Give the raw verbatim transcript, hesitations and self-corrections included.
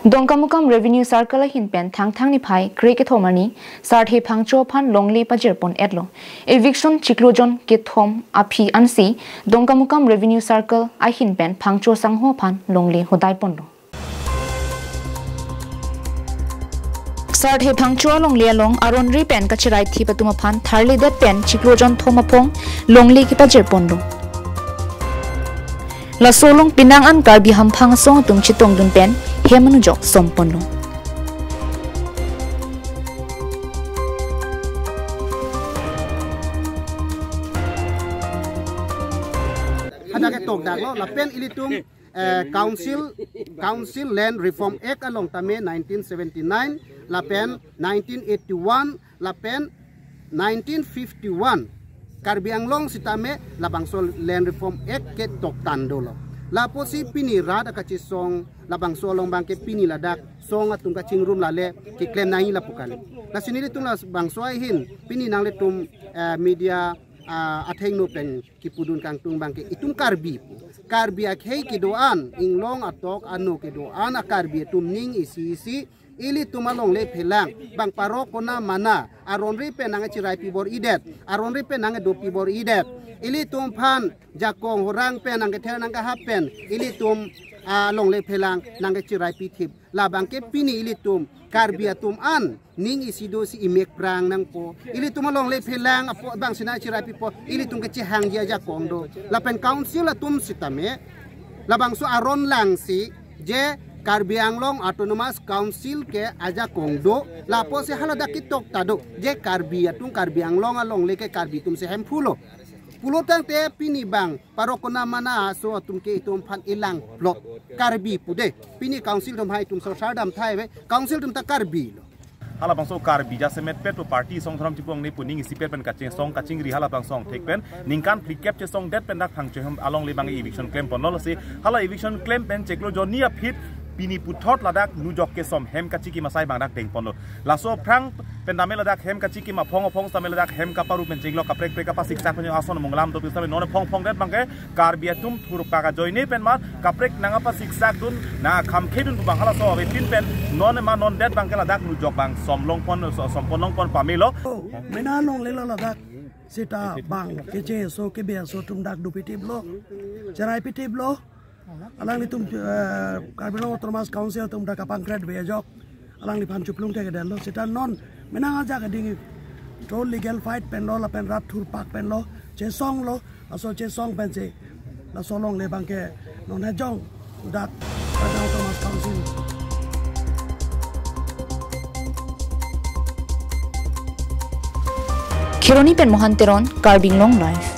Dongkamukam Revenue Circle ahin pen Thangthang niphai kre kethom arni Sarthe Phangcho aphan longle pajirpon-etlo. Eviction chiklo jon kethom aphi ansi Dongkamukam Revenue Circle ahin pen Phangcho sangho aphan longle hodaiponlo. Sarthe Phangcho alongle along aronri pen kachirai thip atum aphan tharlidet pen chiklo jon thom aphong longle kepajirponlo. Laso along penang an Karbi hamphang asong atum chetongdun pen hem anujok somponlo. Hadak ketokdaklo, lapen ilitum, eh, Council, Council Land Reform Act along tame nineteen seventy-nine, lapen nineteen eighty-one, lapen nineteen fifty-one, Karbi Anglong sitame labangso Land Reform Act ketoktang dolo. Lapusi pini rat akachesong labangso along abangke pini ladak song atum kachingrum lale keklem nangji lapu kali. Lasi nelitum labangso ahin pini nanglitum, eh, media, ah, athengno pen kipudun kangtung abangke itum Karbi pu. Karbi akhei kedo-an, inglong atok ano kedo-an a-Karbi atum ning isi isi, ilitum alongle phelang, bang parok kona mana, aronri pen nangkechirai pibor-idet, aronri pen nangkedo pibor-idet, ilitum aphan jakong horang pen nangkether nangkahap pen, ilitum, ah, alongle phelang nangkechirai pithip. Labangke pini ilitum Karbi atum an ning isi do si imek prang nangpo. Ilitum alongle phelang apot bang si nangchirai pipo, ilitum kechehangji ajakong do. Lapen Council atum sitame labangso aron langsi je Karbi Anglong Autonomous Council ke ajakong do, lapusi haladak ketoktang do je Karbi atum, Karbi Anglong alongle ke Karbi atum si hemphulo. Pulotangte pini bang parok kona mana aso atum ke itum aphan ilangplot Karbi pu de. Pini Council atum hai itum sorsar dam thai ave, Council atum ta Karbi lo. Halabangso Karbi jasemet pet pu party song throm chipong ne pu ning isipet pen kachesong kachingri halabangso thek pen ningkan phlikep chesongdet pen dak Phangcho hem alongle abang eviction klemponlo. Lasi hala eviction klem pen chiklo jon ni aphi pini puthot ladak nujok kesom hem kachikim asai abang dak dengponlo. Laso aphrang pen tame ladak hem kachikim aphong aphong tame ladak hem kaparu pen chinglok kaprek prek kapasiksak pen ason munglam do tame non aphong aphongdet abangke Karbi atum thurpak ajoine pen ma kaprek nangkapasiksak dun nangkakhamkhe dun pu abang halaso avepin pen non ma non det abangke ladak nujok abang somlongpon, so-, sompon longpon pamelo. Mena longle lo ladak seta bang keche aso kebe aso atum dak dopitiplo, cherai pitiplo. Alanglitum, eh, Karbi Anglong Autonomous Council atum dak kapangkret ave ajok. Alangliphan chuplung thekdetlo. Seta non mena ajak ading to legal fight penlo lapen rat thurpak penlo chesonglo. Laso chesong pensi laso alongle abangke non hejong dak Karbi Anglong Autonomous Council. Kheroni pen Mohan Teron, Karbi Anglong Live.